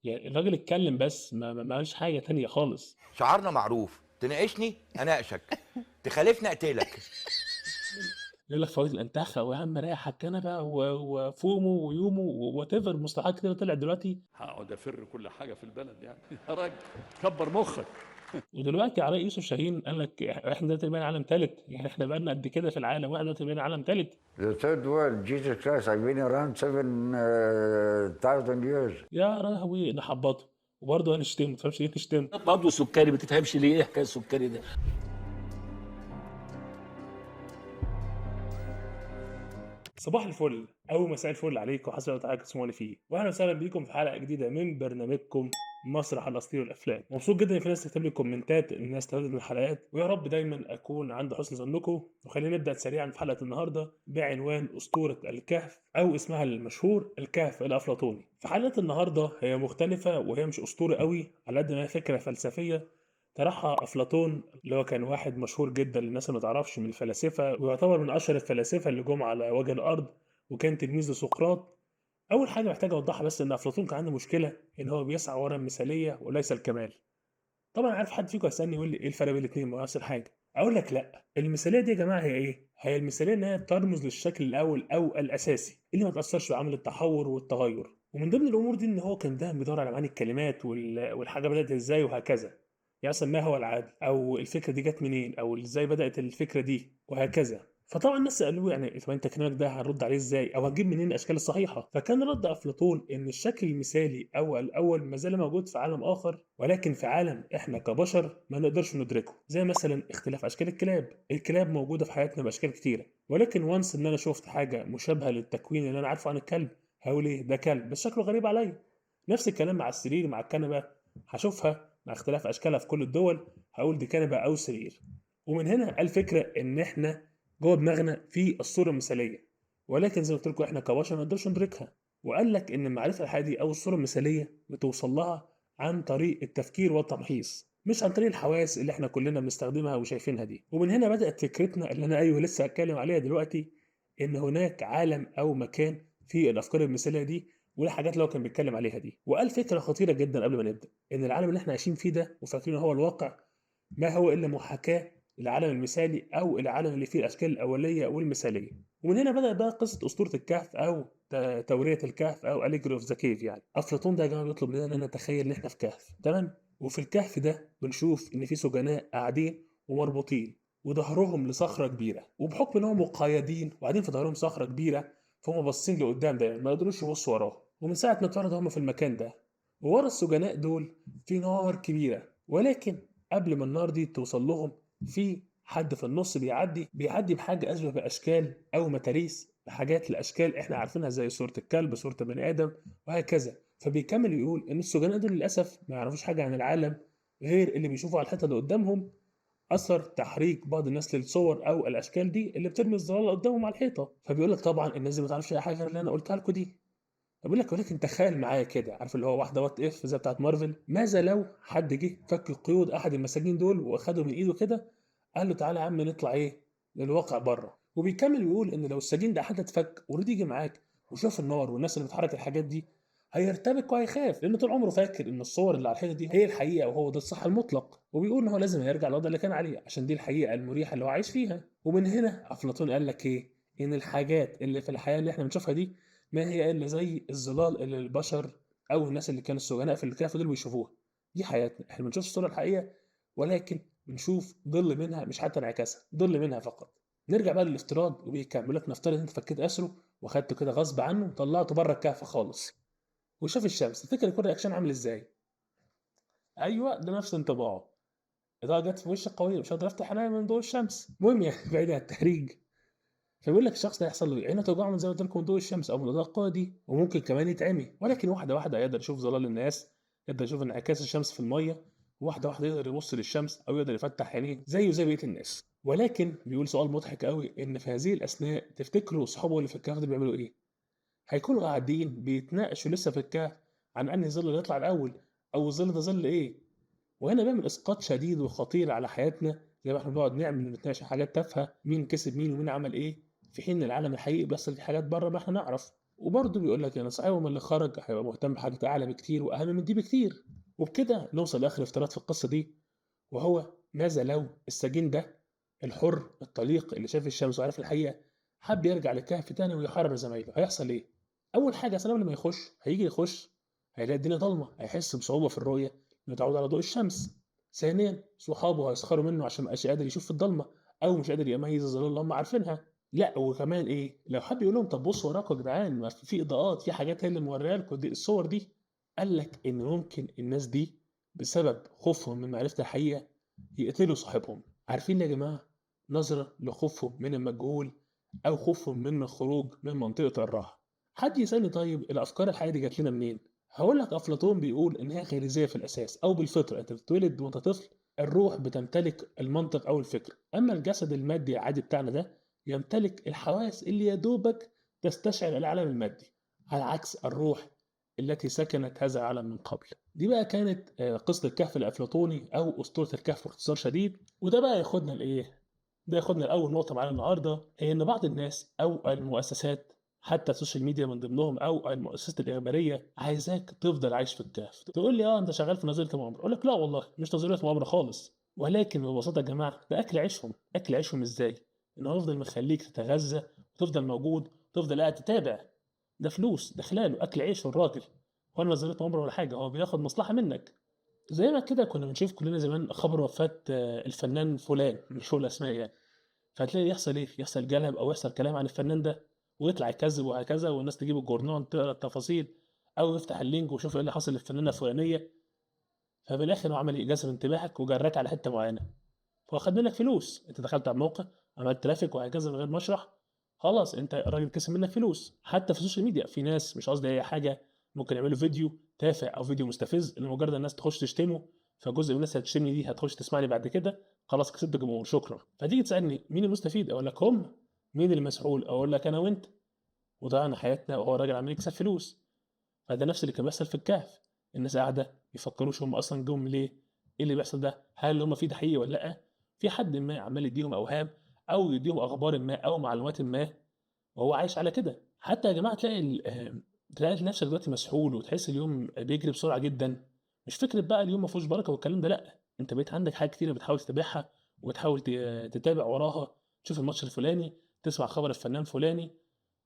يعني الراجل اتكلم بس ما قالش حاجة تانية خالص. شعارنا معروف، تناقشني اناقشك، تخالفني اقتلك. يقول لك فوائد الانتخه ويا عم ريح على الكنبة وفومو ويومو whatever مصطلحات كده طلعت دلوقتي. هقعد افر كل حاجة في البلد يعني يا راجل كبر مخك. ودلوقتي علاء يوسف شاهين قال لك احنا دلوقتي بقينا عالم ثالث، يعني احنا بقالنا قد كده في العالم واحنا دلوقتي بقينا عالم ثالث. The third world, Jesus Christ, I've been around 7,000 years. يا لهوي نحبطه وبرضه هنشتمه، ما تفهمش ليه نشتمه. برضه سكري، ما تفهمش ليه ايه حكاية السكري ده. صباح الفل او مساء الفل عليكم حسب ما حضرتك تسمعوني فيه، واهلا وسهلا بيكم في حلقة جديدة من برنامجكم مسرح الاساطير والافلام. مبسوط جدا ان في ناس تكتب لي كومنتات ان الناس استفادت من الحلقات، ويا رب دايما اكون عند حسن ظنكم. وخلينا نبدا سريعا في حلقة النهارده بعنوان اسطورة الكهف، او اسمها المشهور الكهف الافلاطوني. في حلقة النهارده هي مختلفة وهي مش اسطورة قوي على قد ما هي فكرة فلسفية طرحها افلاطون، اللي هو كان واحد مشهور جدا للناس اللي ما تعرفش من الفلاسفة، ويعتبر من اشهر الفلاسفة اللي جم على وجه الارض، وكان تلميذ لسقراط. اول حاجة محتاج اوضحها بس ان افلاطون كان عنده مشكلة ان هو بيسعى ورا المثالية وليس الكمال. طبعا عارف حد فيكم هيسالني يقول لي ايه الفرق بين الاثنين، ما نفس الحاجة. اقول لك لا، المثالية دي يا جماعة هي ايه؟ هي المثالية ان هي ترمز للشكل الاول او الاساسي اللي ما تاثرش بعمل التحور والتغير. ومن ضمن الامور دي ان هو كان دايما بيدور على معاني الكلمات والحاجة بدات ازاي وهكذا. يعني مثلا ما هو العدل، او الفكرة دي جت منين، او ازاي بدات الفكرة دي وهكذا. فطبعا الناس سالوه يعني طب انت كلامك ده هنرد عليه ازاي، او هتجيب منين الاشكال الصحيحة؟ فكان رد افلاطون ان الشكل المثالي او الاول ما زال موجود في عالم اخر، ولكن في عالم احنا كبشر ما نقدرش ندركه، زي مثلا اختلاف اشكال الكلاب. الكلاب موجودة في حياتنا باشكال كتيرة، ولكن وانس ان انا شفت حاجة مشابهة للتكوين اللي انا عارفه عن الكلب هقول ايه ده كلب بس شكله غريب عليا. نفس الكلام مع السرير مع الكنبة، هشوفها مع اختلاف اشكالها في كل الدول هقول دي كنبة او سرير. ومن هنا الفكرة ان احنا جوه دماغنا في الصورة المثالية، ولكن زي ما قلت لكم احنا كبشر ما نقدرش ندركها. وقال لك ان المعرفة الحقيقية دي او الصورة المثالية بتوصل لها عن طريق التفكير والتمحيص، مش عن طريق الحواس اللي احنا كلنا بنستخدمها وشايفينها دي. ومن هنا بدات فكرتنا اللي انا لسه هتكلم عليها دلوقتي، ان هناك عالم او مكان في الافكار المثالية دي والحاجات اللي هو كان بيتكلم عليها دي. وقال فكرة خطيرة جدا قبل ما نبدا، ان العالم اللي احنا عايشين فيه ده وفاكرينه هو الواقع ما هو الا محاكاة للعالم المثالي او العالم اللي فيه الاشكال الاولية والمثاليه. ومن هنا بدات بقى قصة اسطورة الكهف او توريه الكهف او allegory of the cave. يعني افلاطون ده يا جماعة بيطلب مننا ان نتخيل ان احنا في كهف، تمام؟ وفي الكهف ده بنشوف ان في سجناء قاعدين ومربوطين وظهرهم لصخره كبيرة، وبحكم ان هم مقيدين وقاعدين في ظهرهم صخرة كبيرة فهم باصين لقدام دايما ما يقدروش يبصوا وراهم. ومن ساعة ما اتولدوا هم في المكان ده، وورا السجناء دول في نار كبيرة، ولكن قبل ما النار دي توصل لهم في حد في النص بيعدي بحاجة اشبه باشكال او متاريس، بحاجات لاشكال احنا عارفينها زي صوره الكلب، صوره بني ادم وهكذا. فبيكمل يقول ان السجناء دول للاسف ما يعرفوش حاجة عن العالم غير اللي بيشوفوا على الحيطة اللي قدامهم، اثر تحريك بعض الناس للصور او الاشكال دي اللي بترمي الظلال قدامهم على الحيطة. فبيقول لك طبعا الناس دي ما تعرفش اي حاجة غير اللي انا قلتها لكم دي. بقول لك ولكن تخيل معايا كده، عارف اللي هو واحدة what if زي بتاعت مارفل، ماذا لو حد جه فك قيود احد المساجين دول واخده من ايده كده قال له تعالى يا عم نطلع ايه للواقع بره. وبيكمل ويقول ان لو السجين ده حد اتفك ورضي يجي معاك وشاف النار والناس اللي بتحرك الحاجات دي هيرتبك وهيخاف، لانه طول عمره فاكر ان الصور اللي على الحيطة دي هي الحقيقة وهو ده الصح المطلق. وبيقول ان هو لازم يرجع للوضع اللي كان عليه عشان دي الحقيقة المريحة اللي هو عايش فيها. ومن هنا افلاطون قال لك ايه؟ ان الحاجات اللي في الحياة اللي احنا بنشوفها دي ما هي الا زي الظلال اللي البشر او الناس اللي كانوا السجناء في الكهف دول بيشوفوها. دي حياتنا، احنا ما بنشوفش الصورة الحقيقية ولكن بنشوف ظل منها، مش حتى انعكاسها، ظل منها فقط. نرجع بقى للافتراض، وبيكمل لك نفترض انت فكيت اسره وخدته كده غصب عنه وطلعته بره الكهف خالص وشاف الشمس، تفتكر يكون reaction عامل ازاي؟ ايوه ده نفس انطباعه، اضاءه جت في وشك قوية مش هقدر افتح عينيا من ضوء الشمس. المهم يعني بعيد عن التهريج، فبيقول لك الشخص ده هيحصل له عينه توجعه من زي ما قلت لكم ضوء الشمس او من الاضاءة القوية دي، وممكن كمان يتعمي، ولكن واحدة واحدة يقدر يشوف ظلال الناس، يقدر يشوف انعكاس الشمس في المية، واحدة واحدة يقدر يبص للشمس او يقدر يفتح عينيه زيه زي بقية الناس. ولكن بيقول سؤال مضحك قوي، ان في هذه الاثناء تفتكروا اصحابه اللي في الكهف ده بيعملوا ايه؟ هيكونوا قاعدين بيتناقشوا لسه في الكهف عن انهي ظل اللي يطلع الاول او الظل ده ظل ايه. وهنا بيعمل اسقاط شديد وخطير على حياتنا، زي ما احنا بنقعد نعمل ونتناقش حاجات تافهة، مين كسب مين ومين عمل ايه، في حين العالم الحقيقي بيحصل فيه حاجات بره ما احنا نعرف. وبرضه بيقول لك ان صاحبهم اللي خرج هيبقى مهتم بحاجات اعلى بكتير واهم من دي بكتير. وبكده نوصل لاخر افتراض في القصة دي، وهو ماذا لو السجين ده الحر الطليق اللي شاف الشمس وعرف الحقيقة حب يرجع للكهف تاني ويحرر زمايله، هيحصل ايه؟ اول حاجة سلام لما يخش، هيجي يخش هيلاقي الدنيا ضلمة، هيحس بصعوبة في الرؤية انه يتعود على ضوء الشمس. ثانيا صحابه هيسخروا منه عشان مبقاش قادر يشوف في الضلمة او مش قادر يميز الظلال اللي هم عارفينها. لا وكمان ايه، لو حب يقول لهم طب بصوا وراكم يا جدعان، ما في اضاءات، في حاجات هي اللي موريها لكم دي الصور دي، قال لك ان ممكن الناس دي بسبب خوفهم من معرفة الحقيقة يقتلوا صاحبهم. عارفين يا جماعة، نظره لخوفهم من المجهول او خوفهم من الخروج من منطقة الراحة. حد يسالني طيب الافكار الحقيقية دي جات لنا منين؟ هقول لك افلاطون بيقول ان هي غريزيه في الاساس او بالفطرة، انت بتتولد وانت طفل الروح بتمتلك المنطق او الفكر، اما الجسد المادي العادي بتاعنا ده يمتلك الحواس اللي يا دوبك تستشعر العالم المادي، على عكس الروح التي سكنت هذا العالم من قبل. دي بقى كانت قصة الكهف الأفلاطوني أو أسطورة الكهف باختصار شديد. وده بقى ياخدنا لإيه؟ ده ياخدنا لأول نقطة معانا النهاردة، هي إن بعض الناس أو المؤسسات حتى ال social media من ضمنهم أو المؤسسات الإخبارية عايزاك تفضل عايش في الكهف. تقول لي أنت شغال في نظرية المؤامرة، أقول لك لا والله مش نظرية مؤامرة خالص، ولكن ببساطة يا جماعة ده أكل عيشهم. أكل عيشهم إزاي؟ إن هو يفضل مخليك تتغذى وتفضل موجود وتفضل قاعد تتابع، ده فلوس، ده خلاله اكل عيش الراجل، هو انا نظرية مؤامرة ولا حاجة، هو بياخد مصلحة منك. زي ما كده كنا بنشوف كلنا زمان خبر وفاه الفنان فلان، مش هو الاسماء يعني، فهتلاقي يحصل ايه؟ يحصل جلب او يحصل كلام عن الفنان ده ويطلع يكذب وهكذا، والناس تجيب الجورنال تقرا التفاصيل او يفتح ال link ويشوف ايه اللي حصل للفنانه الفلانية. فبالاخر هو عمل ايه؟ جذب انتباهك وجراك على حتة معينة، فهو خد منك فلوس، انت دخلت على الموقع عملت traffic وهكذا من غير ما اشرح، خلاص انت الراجل كسب منك فلوس. حتى في ال social media في ناس مش قصدي اي حاجة ممكن يعملوا فيديو تافه او فيديو مستفز لمجرد الناس تخش تشتمه، فجزء من الناس هتشتمني دي هتخش تسمعني بعد كده، خلاص كسبت جمهور شكرا. فتيجي تسالني مين المستفيد؟ اقول لك هم. مين المسؤول؟ اقول لك انا وانت، وضيعنا حياتنا وهو الراجل عمال يكسب فلوس. فده نفس اللي كان بيحصل في الكهف، الناس قاعدة يفكروش هم اصلا جم ليه، ايه اللي بيحصل ده، هل اللي هم فيه ده حقيقي ولا لا؟ في حد ما عمال يديهم اوهام او يديهم اخبار ما او معلومات ما، وهو عايش على كده. حتى يا جماعة تلاقي نفسك دلوقتي مسحول وتحس اليوم بيجري بسرعة جدا، مش فكرة بقى اليوم ما فيهوش بركة والكلام ده، لا انت بقيت عندك حاجات كتيرة بتحاول تتابعها وتحاول تتابع وراها، تشوف الماتش الفلاني، تسمع خبر الفنان فلاني،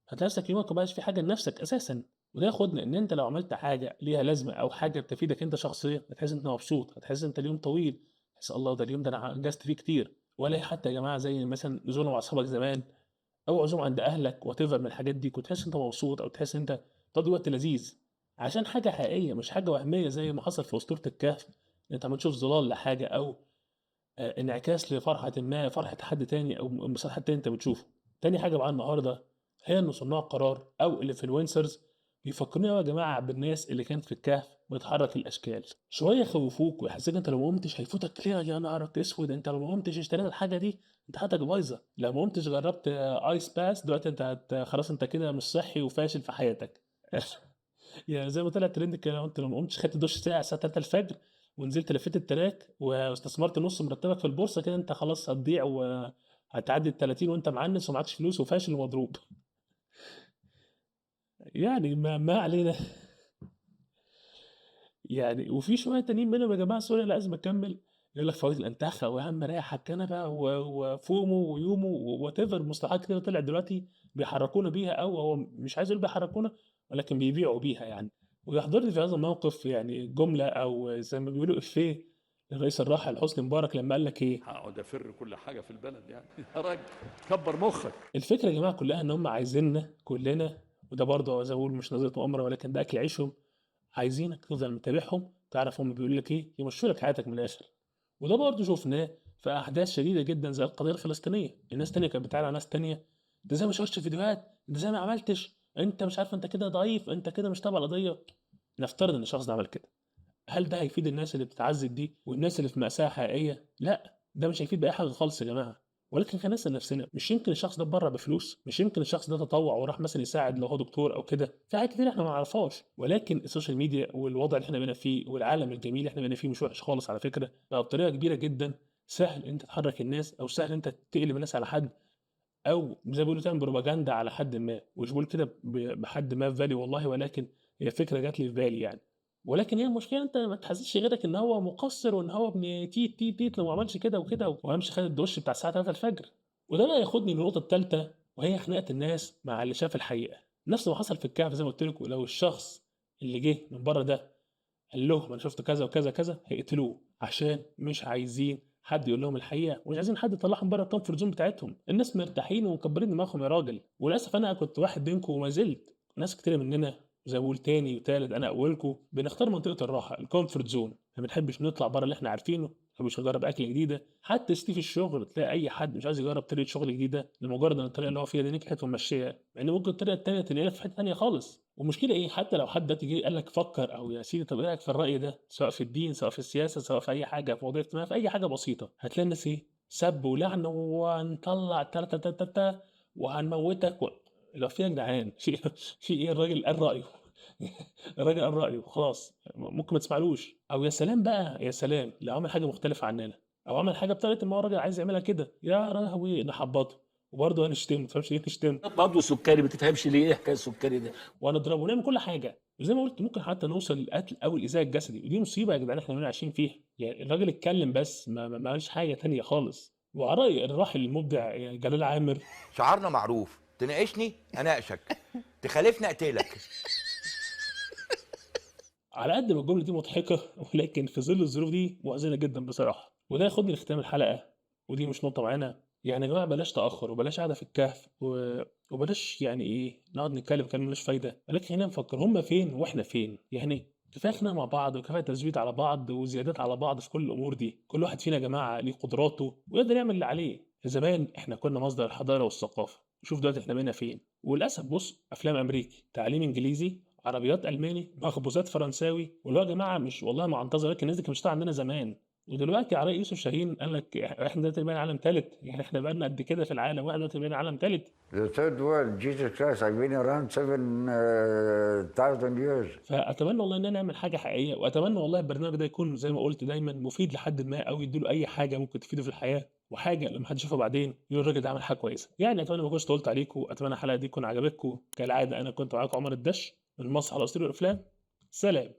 هتلاقي نفسك يومك ما بقاش في حاجة لنفسك اساسا. وده ياخدنا ان انت لو عملت حاجة ليها لازمه او حاجة بتفيدك انت شخصيا هتحس انت مبسوط، هتحس انت اليوم طويل، تحس الله ده اليوم ده انا انجزت فيه كتير. ولا حتى يا جماعة زي مثلا نزوله مع اصحابك زمان او عزومة عند اهلك whatever من الحاجات دي، كنت تحس انت مبسوط او تحس انت تقضي وقت لذيذ عشان حاجة حقيقية مش حاجة وهمية زي ما حصل في اسطورة الكهف، انت عم تشوف ظلال لحاجة او انعكاس لفرحه ما، فرحه حد تاني او انبساط حد تاني انت بتشوفه. تاني حاجة معانا النهارده هي ان صناع قرار او ال influencers بيفكروني يا جماعة بالناس اللي كانت في الكهف بتحرك الاشكال، شوية يخوفوك ويحسسك انت لو ما قمتش هيفوتك ليه، يا نهارك اسود، انت لو ما قمتش اشتريت الحاجة دي انت حياتك بايظة، لو ما قمتش جربت ice bath دلوقتي انت خلاص انت كده مش صحي وفاشل في حياتك. يعني زي ما طلع ترند كده، انت لو ما قمتش خدت دش ساعة الساعة 3 الفجر ونزلت لفيت ال track واستثمرت نص مرتبك في البورصة كده انت خلاص هتضيع وهتعدي ال 30 وانت معنس ومعكش فلوس وفاشل ومضروب. يعني ما علينا. يعني وفي شوية تانيين منهم يا جماعة sorry لازم اكمل، يقول لك فوائد الانتخه ويا عم ريح الكنبة و FOMO و YOMO whatever، مصطلحات كده طلعت دلوقتي بيحركونا بيها، او هو مش عايز يقول بيحركونا ولكن بيبيعوا بيها يعني. ويحضرني في هذا الموقف يعني جملة او زي ما بيقولوا افيه للرئيس الراحل حسني مبارك لما قال لك ايه، هقعد افر كل حاجة في البلد يعني يا راجل كبر مخك. الفكرة يا جماعة كلها ان هم عايزيننا كلنا، وده برضه زي ما بقول مش نظرية مؤامرة ولكن ده اكل عيشهم، عايزينك تفضل متابعهم، تعرف هم بيقولوا لك ايه، يمشوا لك حياتك من الاخر. وده برضه شفناه في احداث شديدة جدا زي القضية الفلسطينية، الناس تانية كانت بتعلق على ناس تانية، انت ازاي ما شفتش فيديوهات، انت ازاي ما عملتش، انت مش عارف، انت كده ضعيف، انت كده مش تابع القضية. نفترض ان الشخص ده عمل كده، هل ده هيفيد الناس اللي بتتعذب دي والناس اللي في مأساة حقيقية؟ لا، ده مش هيفيد باي حاجة خالص يا جماعة. ولكن خلينا نسال نفسنا، مش يمكن الشخص ده اتبرع بفلوس؟ مش يمكن الشخص ده تطوع وراح مثلا يساعد لو هو دكتور او كده؟ في حاجات كتير احنا ما نعرفهاش. ولكن ال social media والوضع اللي احنا بقينا فيه والعالم الجميل اللي احنا بقينا فيه مش وحش خالص على فكرة، بقى بطريقة كبيرة جدا سهل انت تحرك الناس او سهل انت تقلب الناس على حد او زي ما بيقولوا تعمل بروباجندا على حد ما. ومش بقول كده بحد ما في بالي والله، ولكن هي فكرة جات لي في بالي يعني. ولكن هي المشكلة انت ما تحسسش غيرك ان هو مقصر وان هو ابن تيت تيت تيت لو ما عملش كده وكده، وقامش خد الدش بتاع الساعة 3 الفجر. وده بقى ياخدني للنقطة الثالثة، وهي خناقه الناس مع اللي شاف الحقيقة. نفس ما حصل في الكهف زي ما قلت لكم، لو الشخص اللي جه من بره ده قال لهم انا شفت كذا وكذا كذا، هيقتلوه، عشان مش عايزين حد يقول لهم الحقيقة، ومش عايزين حد يطلعهم بره ال comfort zone بتاعتهم. الناس مرتاحين ومكبرين دماغهم يا راجل. وللاسف انا كنت واحد منكم وما زلت، ناس كتير مننا زي ما بقول تاني وتالت انا اولكم، بنختار منطقة الراحة، ال comfort zone. ما بنحبش نطلع بره اللي احنا عارفينه، ما بنحبش نجرب اكل جديدة. حتى في الشغل تلاقي اي حد مش عايز يجرب طريقه شغل جديدة لمجرد ان الطريقة اللي هو فيها دي نجحت ومشيها، مع ان ممكن الطريقة التانية تنقلك في حتة تانية خالص. والمشكلة ايه، حتى لو حد تيجي قال لك فكر، او يا سيدي طب ايه رايك في الراي ده، سواء في الدين سواء في السياسة سواء في اي حاجة، في موضوع اجتماعي، في اي حاجة بسيطة، هتلاقي الناس ايه، سب ولعن وهنطلع تا تا تا تا وهنموتك لو في يا جدعان في ايه، الراجل قال رايه الراجل قال رايه خلاص، ممكن ما تسمعلوش. او يا سلام بقى، يا سلام لو عمل حاجة مختلفة عننا، او عمل حاجة بطريقة ما هو الراجل عايز يعملها كده، يا لهوي نحبطه وبرضه هنشتمه. ما تفهمش ليه نشتمه برضه سكري، ما تفهمش ليه ايه حكاية السكري ده. وهنضربه ونعمل كل حاجة. وزي ما قلت ممكن حتى نوصل للقتل او الايذاء الجسدي، ودي مصيبة يا جدعان احنا عايشين فيها. يعني الراجل اتكلم بس ما عملش حاجة تانية خالص. وعلى راي الراحل المبدع جلال عامر، شعارنا معروف، تناقشني اناقشك، تخالفني اقتلك. على قد ما الجملة دي مضحكة، ولكن في ظل الظروف دي محزنه جدا بصراحة. وده ياخدني لختام الحلقة، ودي مش نقطة معانا. يعني يا جماعة بلاش تاخر، وبلاش قاعدة في الكهف، وبلاش يعني ايه نقعد نتكلم كلام ملوش فايده، ولكن خلينا نفكر هم فين واحنا فين. يعني كفاية خناق مع بعض، وكفاية تزويد على بعض، وزيادات على بعض في كل الامور دي. كل واحد فينا يا جماعة ليه قدراته ويقدر يعمل اللي عليه. زمان احنا كنا مصدر الحضارة والثقافة، شوف دلوقتي احنا بقينا فين. وللاسف بص، افلام امريكي، تعليم انجليزي، عربيات الماني، مخبوزات فرنساوي، واللي هو يا جماعة مش والله ما عنتظر، لكن الناس دي كانت بتشتغل عندنا زمان. ودلوقتي علاء يوسف شاهين قال لك احنا دلوقتي بقينا عالم ثالث. يعني احنا بقالنا قد كده في العالم، واحنا دلوقتي بقينا عالم ثالث. The third world, Jesus Christ, I've been around 7,000 years. فاتمنى والله ان انا نعمل حاجة حقيقية، واتمنى والله البرنامج ده يكون زي ما قلت دايما مفيد لحد ما، او يديله اي حاجة ممكن تفيده في الحياة، وحاجه لما حد يشوفها بعدين يقول الراجل ده عمل حاجة كويسة. يعني اتمنى ما اكونش طولت عليكم، اتمنى الحلقة دي تكون عجبتكم. كالعادة انا كنت معاكم عمر الدش من مسرح الاساطير والافلام. سلام.